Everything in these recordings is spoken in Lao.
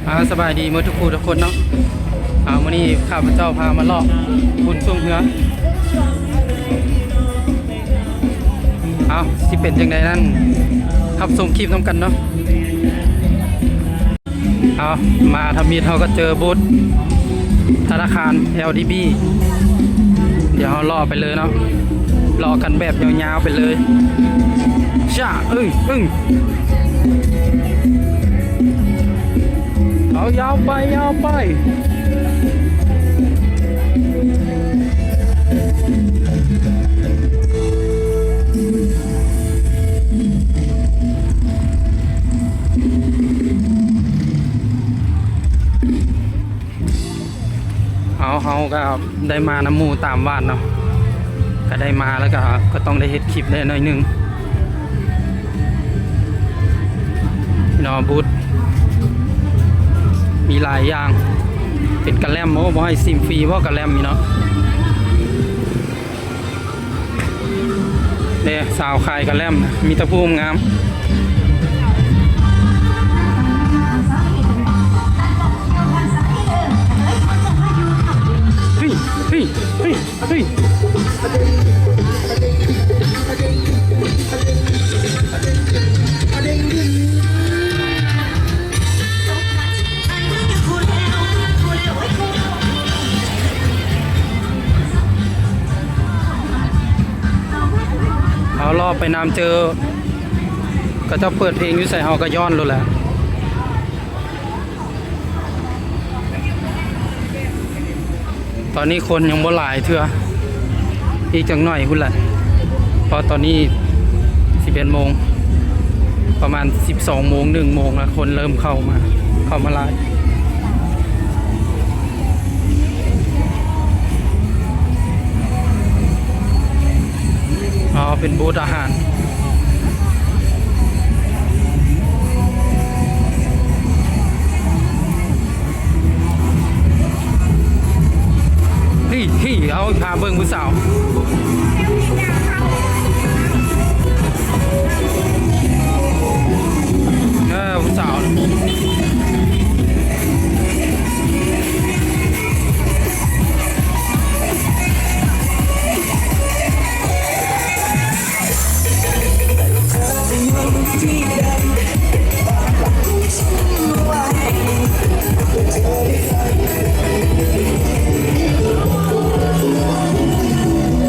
ອ່າ ສະບາຍດີໝົດທຸກຜູ້ທຸກຄົນເນາະ. ອ່າ ມື້ນີ້ຂ້າພະເຈົ້າພາມາເລາະບຸນຊ່ວງເຮືອ. ເອົາ ຊິເປັນຈັ່ງໃດນັ້ນ ຮັບຊົມຄລິບນຳກັນເນາະ. ເອົາ ມາທຳອິດເຮົາກໍເຈີບູດທະນາຄານ ແອລດີບີ ດຽວເຮົາເລາະໄປເລີຍເນາະ ເລາະກັນແບບຍາວໆໄປເລີຍ. ຊະ ອຶ້ງ ອຶ້ງ ເອົາ ຍາວໄປ ຍາວໄປ. ເຮົາ ເຮົາກໍໄດ້ມານຳໝູ່ຕາມບ້ານເນາະ ກໍໄດ້ມາແລ້ວກໍ ກໍຕ້ອງໄດ້ເຮັດຄລິບແດ່ໜ້ອຍໜຶ່ງເນາະ. ບູດມີຫຼາຍຢ່າງ ເປັນກະແລັມ. ໂອ້ ບໍ່ໃຫ້ຊິມຟຣີບໍ່ ກະແລັມນີ້ເນາະ. ເດ້ ສາວຂາຍກະແລັມ ມີແຕ່ຜູ້ງາມ. ເຮີ້ຍ ເຮີ້ຍ ເຮີ້ຍ ເຮີ້ຍ. ເຮົາເລາະໄປນຳເຈີ ເຂົາເຈົ້າເປີດເພງຢູ່ໃສ ເຮົາກໍຍ້ອນໂລດແຫຼະ. ຕອນນີ້ຄົນຍັງບໍ່ຫຼາຍເທື່ອ ອີກຈັກໜ້ອຍພຸ້ນແຫຼະ ເພາະຕອນນີ້ສິບເອັດໂມງ ປະມານສິບສອງໂມງ ໜຶ່ງໂມງລະ ຄົນເລີ່ມເຂົ້າມາ ເຂົ້າມາຫຼາຍ. ອໍ ເປັນບູດອາຫານ. ນີ້ ນີ້ ເອົາ ພາເບິ່ງຜູ້ສາວ ເອີ ຜູ້ສາວ. ເ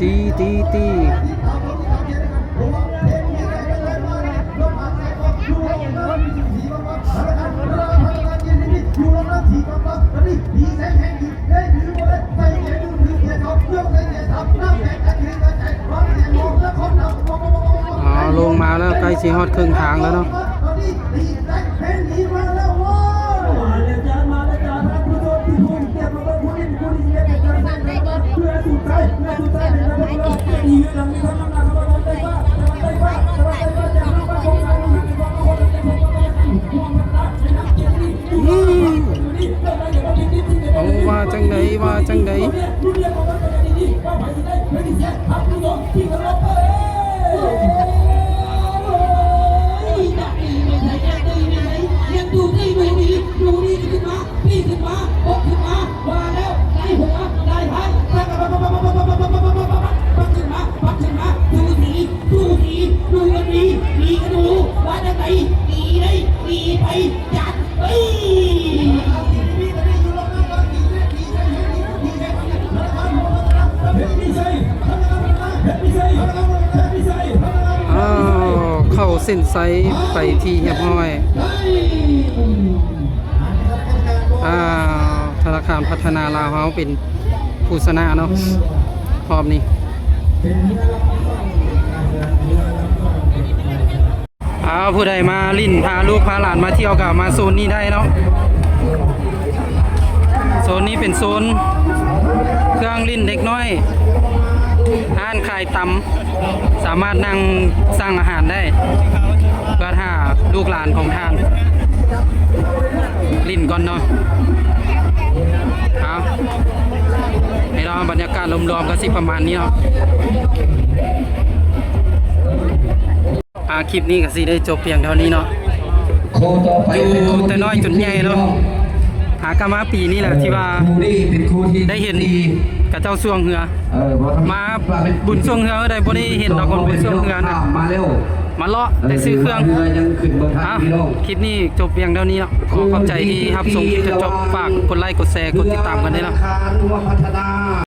ຕີ ຕີ ຕີ. ອາ ລົງມາແລ້ວ ໃກ້ຊິຮອອດເຄິ່ງທາງແລ້ວເນາະ. ເອົາ ວ່າຈັ່ງໃດ ວ່າຈັ່ງໃດ? ອ້າວ ເຂົ້າເສັ້ນໄຊໄປທີ່ຮຽບຮ້ອຍ. ອ້າວ ທະນາຄານພັດທະນາລາວເຮົາເປັນຜູ້ຊະນະເນາະ ຮອບນີ້. ອ້າວ ຜູ້ໃດມາຫຼິ້ນ ພາລູກພາຫຼານມາທ່ຽວກໍມາໂຊນນີ້ໄດ້ເນາະ. ໂຊນນີ້ເປັນໂຊນເຄື່ອງຫຼິ້ນເດັກນ້ອຍ ຮ້ານຂາຍຕຳ ສາມາດນັ່ງສັ່ງອາຫານໄດ້ ເພື່ອຖ້າລູກຫຼານຂອງທ່ານຫຼິ້ນກ່ອນເນາະ. ເອົາ ໃຫ້ເນາະ ບັນຍາກາດລວມໆກໍຊິປະມານນີ້ເນາະ. ອ່າ ຄລິບນີ້ກໍຊິໄດ້ຈົບພຽງເທົ່ານີ້ເນາະ. ຢູ່ແຕ່ນ້ອຍຈົນໃຫຍ່ເນາະ ຫາກໍມາປີນີ້ແຫຼະ ເອີ ທີ່ວ່າໄດ້ເຫັນເຂົາເຈົ້າຊ່ວງເຮືອ ມາບຸນຊ່ວງເຮືອ ໄດ້ບໍ່ໄດ້ເຫັນດອກ ບຸນຊ່ວງເຮືອນະ ມາເລາະແຕ່ຊື້ເຄື່ອງ. ເອົາ ຄລິບນີ້ຈົບພຽງເທົ່ານີ້ເນາະ. ຂໍຂອບໃຈທີ່ຮັບຊົມຄລິບຈົນຈົບ ຝາກກົດໄລ ກົດແຊ ກົດຕິດຕາມກັນເດີເນາະ.